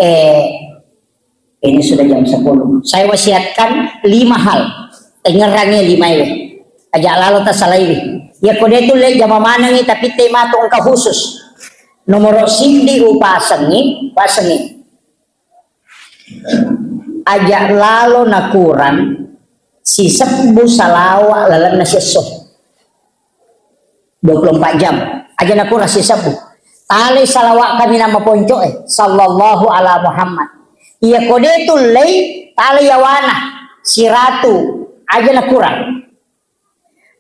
Eh, Ini sudah jam sepuluh. Saya wasiatkan lima hal. Tengerangi lima ini. Aja lalo tasalaiwi. Ya kode itu le jama manengi tapi tema tu engka khusus. Nomor sindi upasengi, pasengi. Aja lalo nakurang sisebbu salawa lalenna siesso. Dua puluh empat jam. Aja nakurang sisebbu. Tale salawat kami nama ponco e. Sallallahu ala Muhammad. Iya kode tullei tale yawana siratu aja nakurang.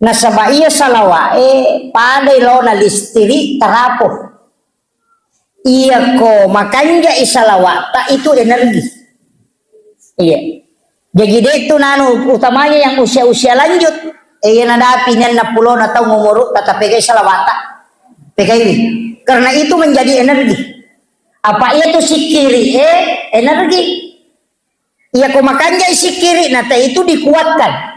Nasaba iya salawat e pada ilona listiri tarapo. Iya ko makanjai salawata itu energi. Iya. Jadi de tu nanu utamanya yang usia-usia lanjut. Eh, iya nadapi nenna pulona taung umuru tata pegai salawata. Pegai. Karena itu menjadi energi. Apa iya tu sikiri eh energi. Iya ko makanjai sikiri nata itu dikuatkan.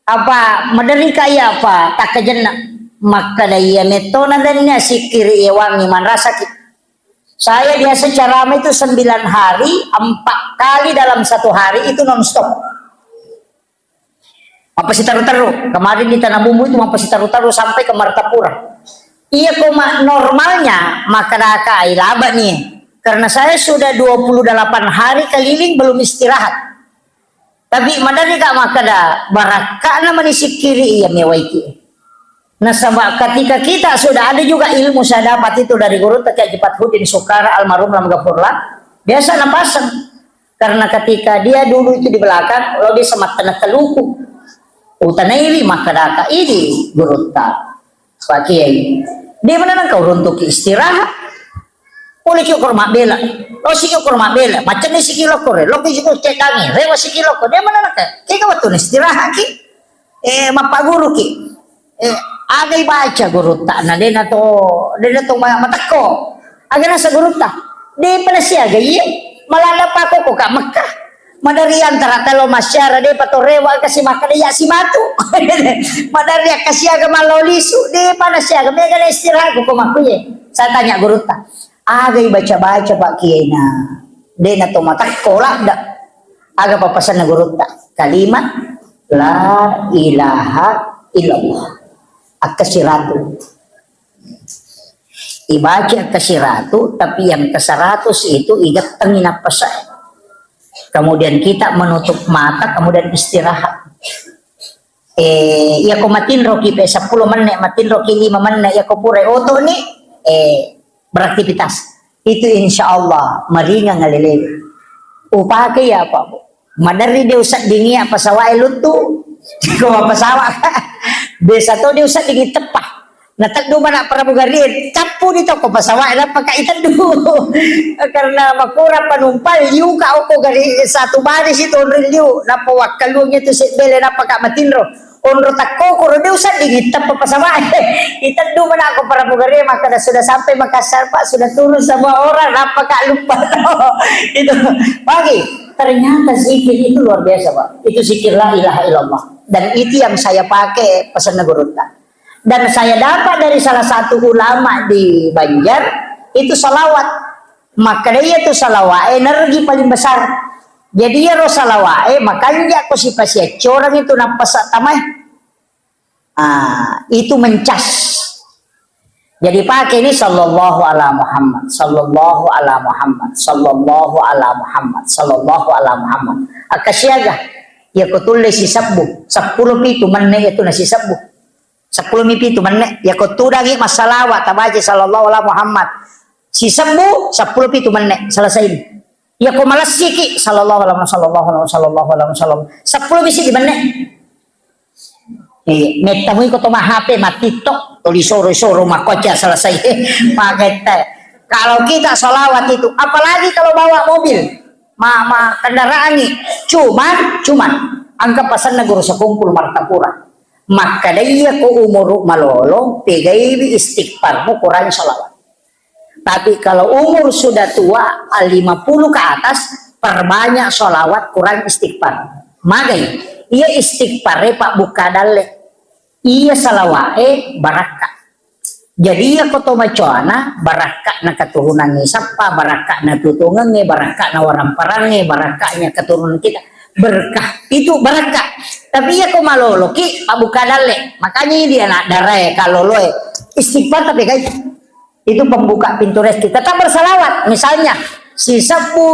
Apa maderika iya apa takkajenna. Makkada iya metto na dennia sikiri iya wangi manrasaki. Saya biasa ceramah itu sembilan hari, empat kali dalam satu hari itu nonstop. Mappasitaru-taru. Kemarin di Tanah Bumbu itu mappasitaru-taru sampai ke Martapura. Iya ko ma-, normalnya makkadaka ai laba nih. Karena saya sudah dua puluh delapan hari keliling belum istirahat. Tapi maderri ka makkeda, barakka'na mani sikkiri iya mewaiki. Nasaba ketika kita sudah ada juga ilmu saya dapat itu dari guru Kiai Haji Fathuddin Sukara almarhum lam gafurlah, biasa napasang. Karena ketika dia dulu itu di belakang, lo bisa mattana teluku. Utanaiwi makkedaka, idi gurutta. Pak Kiai, de mana nengka uruntuki istirahat. Pole ki okoro mabbela. Lo siki okoro mabbela. Macam ni siki lokko re. Lo ki siki cekkangi. Rewa siki lokko. De mana nengka. Kega wettu istirahat ki. Eh, mappaguru ki. Eh, aga ibaca gurutta na de na to, de na to ma-, matekko. Aga nasa gurutta. De pada siaga iye. Malah ada pakoko ka Mekah. Maderri antara telo masyara de pato rewa kasi makkeda iya simatu. Maderri akkasiaga mallo lisu de pada siaga mega de istirahat ko makkuye. Saya tanya gurutta. Aga ibaca-baca Pak Kiai na. De na to matekko ladda. Aga papasanna gurutta? Kalimat la ilaha illallah. Akkasiratu. Ibaca akkasiratu, tapi yang ke seratus itu igettengi nappasa. Kemudian kita menutup mata, kemudian istirahat. Eh, iya ko matinro ki pe sepuluh menit, matinro ki lima menit, iya ko pura oto ni, eh, beraktivitas. Itu insya Allah meringan ngalelewe. Upake ya apa, Bu? Maderri de useddingi apa sawa'e luttu. Ko apa sawa? Biasa to de useddingi teppa. Nateddu mana pramugari, cappu di toko pesawat, nappa ka iteddu. Karena makurang penumpang, liu ka oko gari satu baris itu onrong liu. Nappa wakkaluang itu sebbele, nappa ka matinro. Onro takkokoro de usedding itteppa pesawat. Iteddu mana ko pramugari, maka sudah sampai Makassar, Pak, sudah turun semua orang, nappa ka lupa. Itu pagi. Ternyata zikir itu luar biasa, Pak. Itu zikir la ilaha illallah. Dan itu yang saya pakai pesan gurutta. Dan saya dapat dari salah satu ulama di Banjar, itu salawat. Maka dia itu salawat energi paling besar. Jadi ya ro salawat, eh, makanya aku si pasiaccorang itu napas tamai. Ah, itu mencas. Jadi pakai ini sallallahu ala Muhammad, sallallahu ala Muhammad, sallallahu ala Muhammad, sallallahu ala Muhammad. Akkasiaga, ya ko tulle sisebbu, sepuluh pitu menne itu na sisebbu. Seppulo mi pitu menne. Yako tudangi massalawa, tabaca sallallahu ala Muhammad. Sisebbu, seppulo pitu menne. Selesai. Yako malessiki, sallallahu ala, sallallahu ala, sallallahu ala, sallallahu. Seppulo mi siddi menne. Eh, mettamui ko to ma H P, ma TikTok, to disoro-soro, makkoca selesai. Magetta. Kalau kita salawat itu, apalagi kalau bawa mobil, ma, ma kendaraan ni, cuman, cuman, angka pasanna guru sekumpul Martapura. Makkedai, iya ko umuru malolo, pegaiwi istighfarmu, kurangi sholawat. Tapi kalau umur sudah tua, lima puluh ke atas, perbanyak sholawat, kurang istighfar. Magai, iya istighfar e pabbukka dalle. Iya salawat e barakka. Jadi, iya ko to macoana, barakka'na keturunangnge sappa, barakka'na tutungengnge, barakka'na waramparangnge, barakka'nya keturunan kita. Berkah. Itu barakka. Tapi iya ko maloloki, pabbuka dalle. Makanya dia anak darae, kalau loe. Istighfar tapi kai. Itu pembuka pintu rezeki. Tetap bersalawat. Misalnya, sisebbu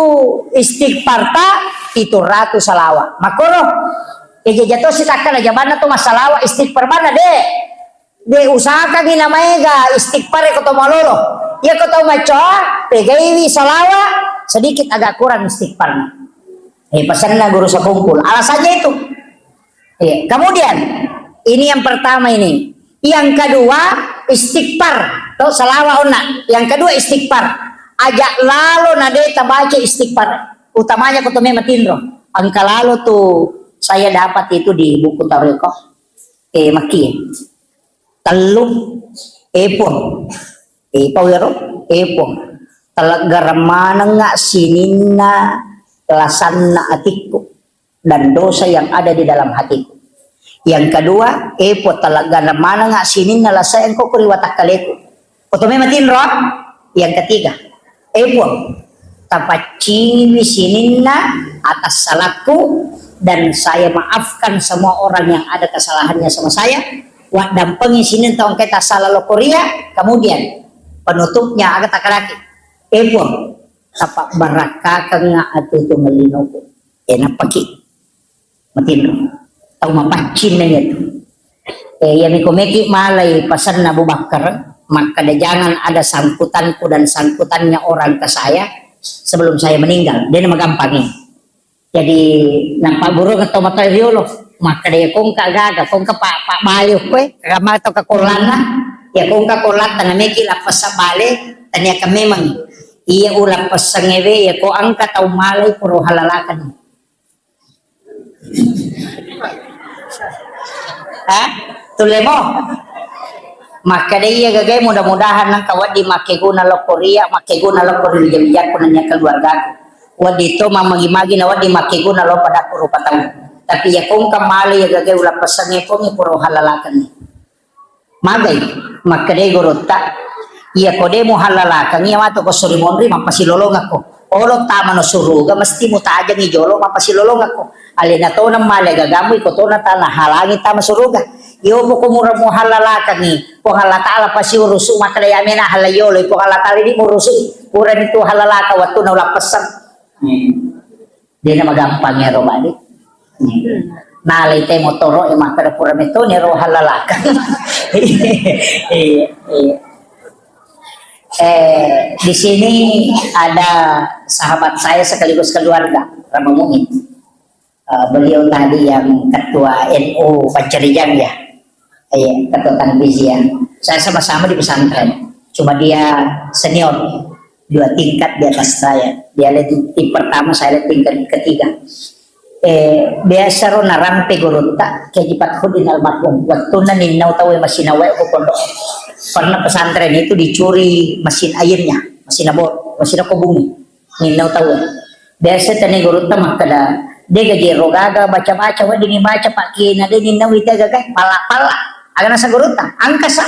istighfar ta, itu ratu salawat. Makoro, eja jato sitakkala jamanna to masalawat istighfar mana, deh. De usahakangngi namaega istighfar ko to malolo. Iya ko to macoa, pegaiwi salawa, sedikit agak kurang istighfarna. Eh, pesanna guru sekumpul. Alasannya itu. Iya. Kemudian, ini yang pertama ini. Yang kedua, istighfar. To salawa onna. Yang kedua, istighfar. Aja lalo na de tabaca istighfar. Utamanya ko to me matinro. Engka lalo tu saya dapat itu di buku Tarekat. Eh, maki. Tellu, eh, Puang. Eh, pau ero, eh, Puang. Teleggareng manengnga sininna lasanna atikku dan dosa yang ada di dalam hatiku. Yang kedua, eh, Puang, teleggareng manengnga sininna lasa engko ko ri watakkaleku. Ko to me matinro. Yang ketiga, eh, Puang, tapaccingiwi sininna atas salakku, dan saya maafkan semua orang yang ada kesalahannya sama saya. Waddampengi sininna tau engkae tassala lo koria, kemudian penutupnya aga takaraki. Eh, Puang, Tapabbarakkakengnga atutu mellinoku. E, nappaki matinro. Tau mapaccing na iyatu. E, iya miko meki malai pasanna Abu Bakar, makkeda, "Jangan ada sangkutanku dan sangkutannya orang ke saya sebelum saya meninggal." Dena magampangi. Jadi, nappagurungeng tau matoa riolo, makkeda, "Iya kongka gaga, kongka pa, pa bale koe, kama to ka kollanna, iya kongka kollatta na meki lappessa bale, tania ka memang iya ulappessangnge we, iya ko engka tau malai puro halalakan." Hah? Tullemo? Makkeda iya gagae, mudah-mudahan nengka wedding makkeguna lokko ria, makkeguna lokko ri wija-wijakku nennia keluargaku. Wedding to mammagi-magi na wedding makkeguna lo pada rupa tau. Tapi iya kongka male iya gagae ulappessangnge pongi puro halalakenni. Magai, makkedai gurutta, "Iya ko de muhallalakengngi, iya matu ko suri monri mappasilolongekko. Olo tamano suruga mesti mutajengi jolo mappasilolongekko. Alena tona male gagamu iko tona tana halangi tama suruga. Iyo poko mura muhallalakengngi, Puang Allah Ta'ala pasi urusu, makkeda yamena halla yolo, Puang Allah Ta'ala di murusu, purani tu hallalaka wattuna ulappessang." Hmm. Dena magampang iyaro, Bali. Nalai te motoro e makkeda pura metoni ro hallalaka. Iya, iya. Eh, di sini ada sahabat saya sekaligus keluarga, Rama Muin. Eh, beliau tadi yang ketua N U Pancarijang, ya. Iya, ketua tanfizi, ya. Saya sama-sama di pesantren. Cuma dia senior, dua tingkat di atas saya. Dia le di, di pertama, saya le tingkat ketiga. Eh, biasa ro narampe gurutta, Kiai Haji Fathuddin almarhum. Wattunna ninnau tau e masina wae ko pondok. Pernah pesantren itu dicuri mesin airnya, mesin abor, mesin kobungi. Ninnau tau e. Biasa tane gurutta makkeda, "De gaji ro gaga baca-baca, weddingi baca, Pak Kiai, na de ninnau ite gaga, palla-palla." Aga nasa gurutta, "Angkasa.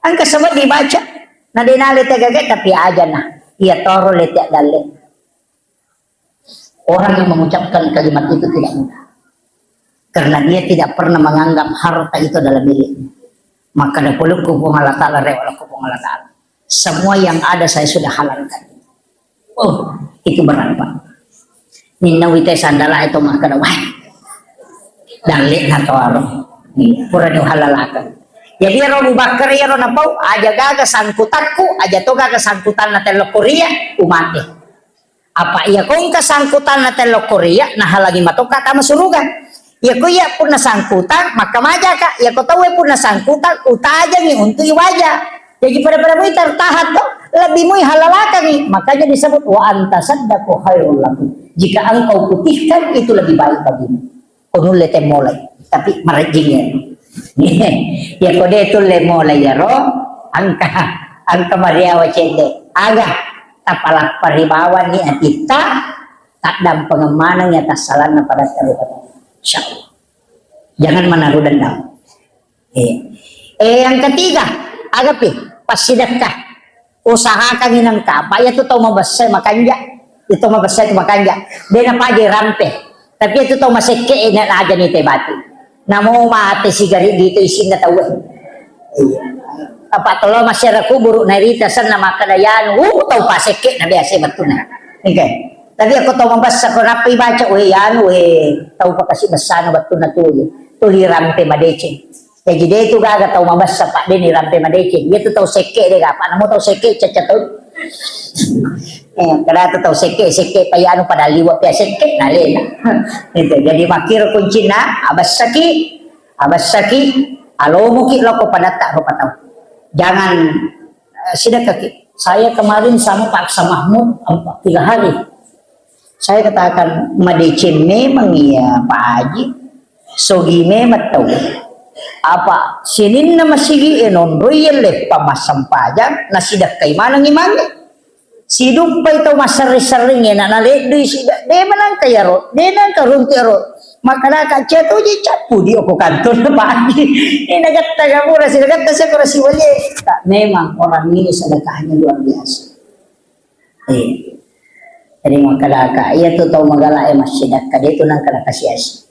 Angkasa wedding baca." Na de nale te gaga, tapi aja na. Iya toro le te dalle. Orang yang mengucapkan kalimat itu tidak mudah. Karena dia tidak pernah menganggap harta itu adalah miliknya. Makkeda polokku Puang Allah Ta'ala, rewalakku Puang Allah Ta'ala. Semua yang ada saya sudah halalkan. Oh, itu berat, Pak. Ninna wita sandala itu makkeda, wah, dalle na to aro. Nih, pura ni halalakan. Jadi ero Abu Bakar ero napau, aja gaga sangkutakku, aja to gaga sangkutanna tello Korea, umate. Apa iya ko engka sangkutanna tello Korea, nahalangi matokka tama suruga. Iya ko iya punna sangkutang, makkamajaka. Iya ko tauwe punna sangkutang, utajangi untuk iwaja. Jadi pada-pada mui tertahan to, lebih mui halalakangi. Makanya disebut, "Wa anta saddaqu khairul lakum." Jika engkau putihkan, itu lebih baik bagimu. Ko nulle te molai, tapi marejjing ya. Ya ko de tulle molai yaro, engka, engka mariawa cedde. Aga, tapalappari bawani atitta, taddampengeng maneng ya tassalanna pada terus. Insyaallah. Jangan menaruh dendam. Eh, eh, yang ketiga, agapi, passidekka. Usahakan inangka, apa iya tu tau mabessa makanja. Itu mabessa itu makanja. De napaja rampe. Tapi itu tau masekke, eh, na aja ni te batu. Namo mate sigari di itu isinna tau. Iya. Apa tolo masyarakat kuburu narita senna makkeda yanu, uh, tau pasekke na biasa betuna. Oke. Tapi aku tau mabessa ko nappi baca, weh, yanu, weh, tau pakasi bessana betuna tu. Tuli rampe madeceng. Jaji de tu gaga tau mabessa, Pak, de ni rampe madeceng. Iya tu tau sekke de gaga, Pak, namo tau sekke cacca tau. Eh, kada tu tau sekke, sekke pa anu pada liwa pia sekke, na lena. Itu. Jadi makkiro kuncina, abessaki, abessaki, alomoki loko padatta rupa tau. Jangan, eh, sidekkaki. Saya kemarin sama Pak Aksa Mahmud empat, tiga hari. Saya katakan, madeceng memang iya, Pak Haji. Sogi memang tau. Apa sininna masigi e nonroi yelle pamassempajang, nasidekkai maneng imangnge. Siduppai tau massering-sering e, na naleddui sida, de manangka yaro, de nangka runtu yaro. Makkedaka cia toji cappu di oko kantor Pak Haji. Eh, nagatta gapura, sinagatta saya kurasi waje. Tak, memang orang ini sedekahnya luar biasa. Iya. Jadi makkedaka, iya tu tau magala e massidekka, de tu nangka nakasiasi.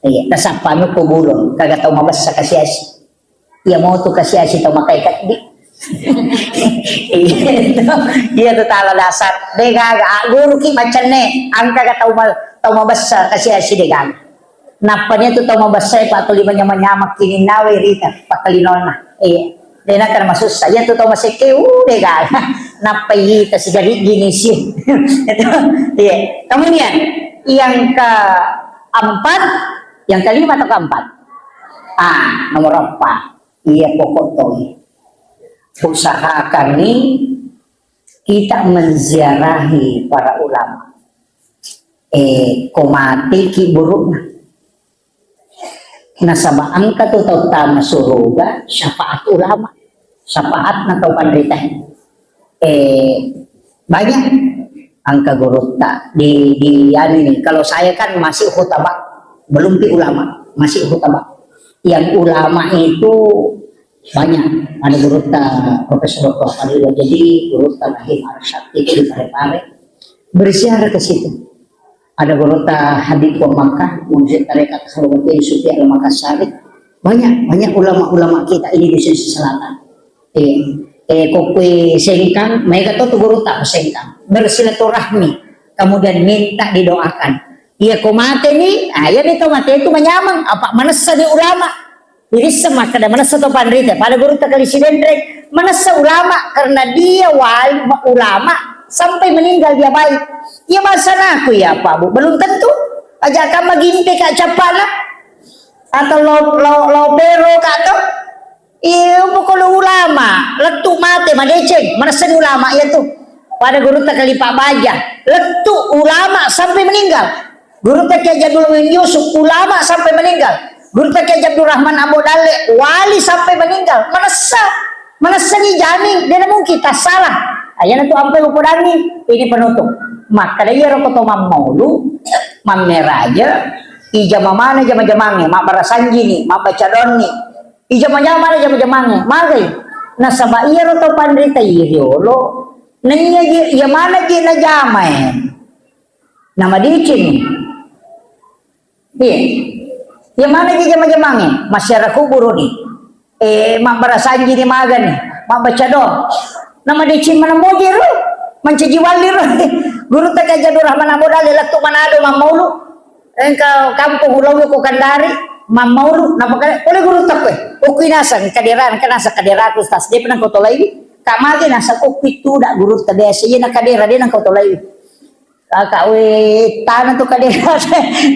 Iya, tasappami ko bulong, kaga tau mabessa kasiasi. Iya mau tu kasiasi tau makai kaddi. Iya tu, iya tu tala dasar. De' gaga, ah, guru ki macenne, angka ga tau ma-, tau mabessa kasi asi de' gaga. Nappa nia tu tau mabessa, eh, pa tuli manyamang-nyamang kini nawe rita, pakkalinonna. Iya. De' naka masussa. Iya tu tau masekke, uh, de' gaga. Nappa ita sigari gini sih. Itu, iya. Kemudian yang keempat, yang kelima atau keempat? Ah, nomor empat. Iya, pokok toi. Usahakan ni kita menziarahi para ulama. Eh, ko mate ki burukna. Nasaba engka tu tau tama suruga syafaat ulama. Syafaatna tau panrita. Eh, banyak angka gurutta di, di anu ini. Kalau saya kan masih khutbah, belum pi ulama, masih khutbah. Yang ulama itu banyak. Ada gurutta Profesor Doktor Fadil Wajedi, gurutta Rahim Arsyad itu di Parepare. Berziarah ke situ. Ada gurutta Habib Makkah, Mursyid Tarekat Khalwati Sufi Al Makassari. Banyak, banyak ulama-ulama kita ini di Sulawesi Selatan. Eh, eh, ko kue Sengkang, maega to tu gurutta ko Sengkang. Bersilaturahmi, kemudian minta didoakan. Iya ko mate ni, ah, iya ni to mate itu manyamang, apa manessa di ulama. Irisseng makkeda manessa to panrita, pada gurutta Kali Sidenreng, manessa ulama karena dia wali ulama sampai meninggal dia baik. Iya bahasa naku ya Pak Bu, belum tentu. Aja kan magimpe ka cappana atau lo lo lo pero ka to. Iya pokoknya ulama, lettu mate madeceng, manessa ni ulama iya tu. Pada gurutta Kali Pak Baja, lettu ulama sampai meninggal. Gurutta Kiai Abdul Muin Yusuf, ulama sampai meninggal. Gurutta Kiai Abdul Rahman Ambo Dalle, wali sampai meninggal. Manessa, manessa ni jamin, de' na mungkin tassalah. Ayana tu ampai upodangi, ini penutup. Makkeda iyaro ko to mammaulu, mammeraja, ijama mana jama-jamangnge, mabbarasanjini, mabbaca doanni. Ijama-jama mana jama-jamangnge, magai. Nasaba iyaro to panrita iriolo, naiya je, iya mana je najamae. Namadeceng. Iya. Iya mana ji jama-jamangnge? Masyarakat kuburu ni. Eh, mabbarasanji ni magani, mabbaca doa. Namadeceng mana moje ro? Mancaji wali ro. Gurutta Kiai Abdul Rahman Ambo Dalle lettu Manado mammaulu. Engka kampung ulauwi ko Kendari, mammaulu, napakale, pole gurutta koe. Okui naseng kadera, engka naseng kadera ku Ustaz, de' pernah kau tolaiwi. Kak mage naseng okui tuda gurutta biasa, iya na kadera, de' nang kau tolaiwi. Kakak, weh, tana tu kadera.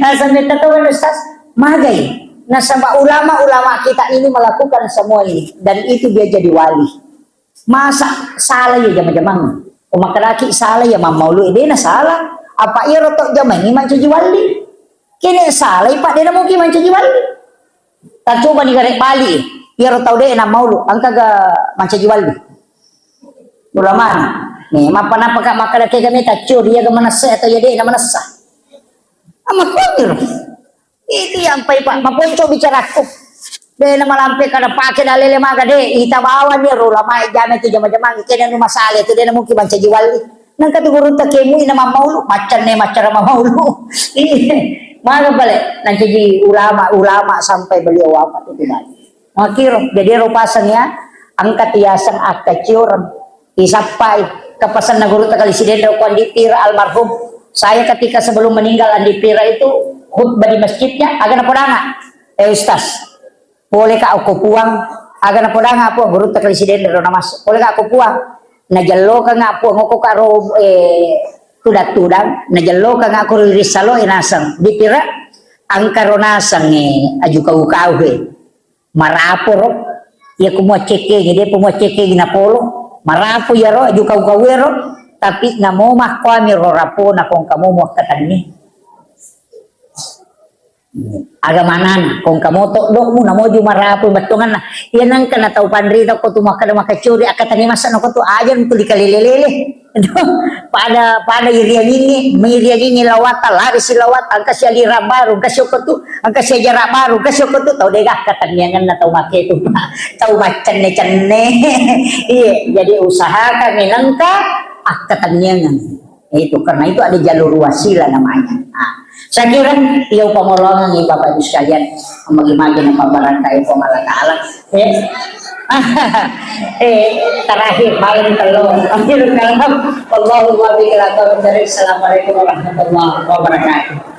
Nasaba metta to kan, Ustaz. Magai. Nasaba ulama-ulama kita ini melakukan semua ini dan itu dia jadi wali. Masa salah ya jama-jamang. Ko makkedaki salah ya mammaulu, de' na salah. Apa iyaro to jamang ini mancaji wali. Kene salah, Pak, de' na mungkin mancaji wali. Tacoba ni gare' bali. Iyaro tau de' na maulu, engka ga mancaji wali. Ulama. Nih, mappa-nappa ka makkeda ke kami taccio, dia ga manessa atau ya de' na manessa. Ama kuamiro. Itu yang pai, Pak, maponco bicaraku. De' na malampe kada pake dalele maga de', ita bawani ro ulama jame tu jama-jamang, kene nu masale tu de' na mungkin mancaji wali. Nangka tu gurutta kemui na mammaulu, maccanne maccara mammaulu. Iya. Maga pale, nancaji ulama, ulama sampai beliau wafat itu tadi. Makiro, jadi ero paseng ya, angkat yaseng akka cioreng. Isappai, kepesanna gurutta Kali Sidenreng ko Andi Pira almarhum. Saya ketika sebelum meninggal Andi Pira itu khutbah di masjidnya, aga napodanga. Eh, Ustaz, pole ka okko Puang, aga napodanga Puang, gurutta Kali Sidenreng ro namassu. Pole ka okko Puang, najellokanga Puang okko ka ro, eh, tudang-tudang, najellokanga ko ri salo, eh, naseng. Di Pira, angka ro naseng, eh, aju kau-kau, eh. Marapo ro, iya ku muaccekkengi, de' pa muaccekkengi napolo. Marapo iyaro, aju kau-kau ero, tapi namo makkuami ro rapona kongka mo muakkatenni. Aga manana, kongka mo toddokmu, namoju marapo bettuanganna. Iya nangka na tau panrita ko tu makkeda makacuri, akkatenni masa na ko tu aja tuli kalele-lele. Pada, pada iriangingi, mairiangingi lawata, lari si lawata, engka si alirang baru, engka si okko tu, engka si ajarang baru, engka si okko tu, tau de' ga akkatenniangenna tau make tu, Pak. Tau maccenne-cenne. Iya, jadi usahakan menengka akkatenniangen. Itu, karena itu ada jalur wasilah namanya. Nah, Saya kira iya upamolongangngi Bapak Ibu sekalian, magi-magi na pabbarakkai Puang Allah Ta'ala. Eh, eh, terakhir, paling telo. Akhirul kalam. Wallahu muwaffiq ila aqwamit thariq. Assalamualaikum warahmatullahi wabarakatuh.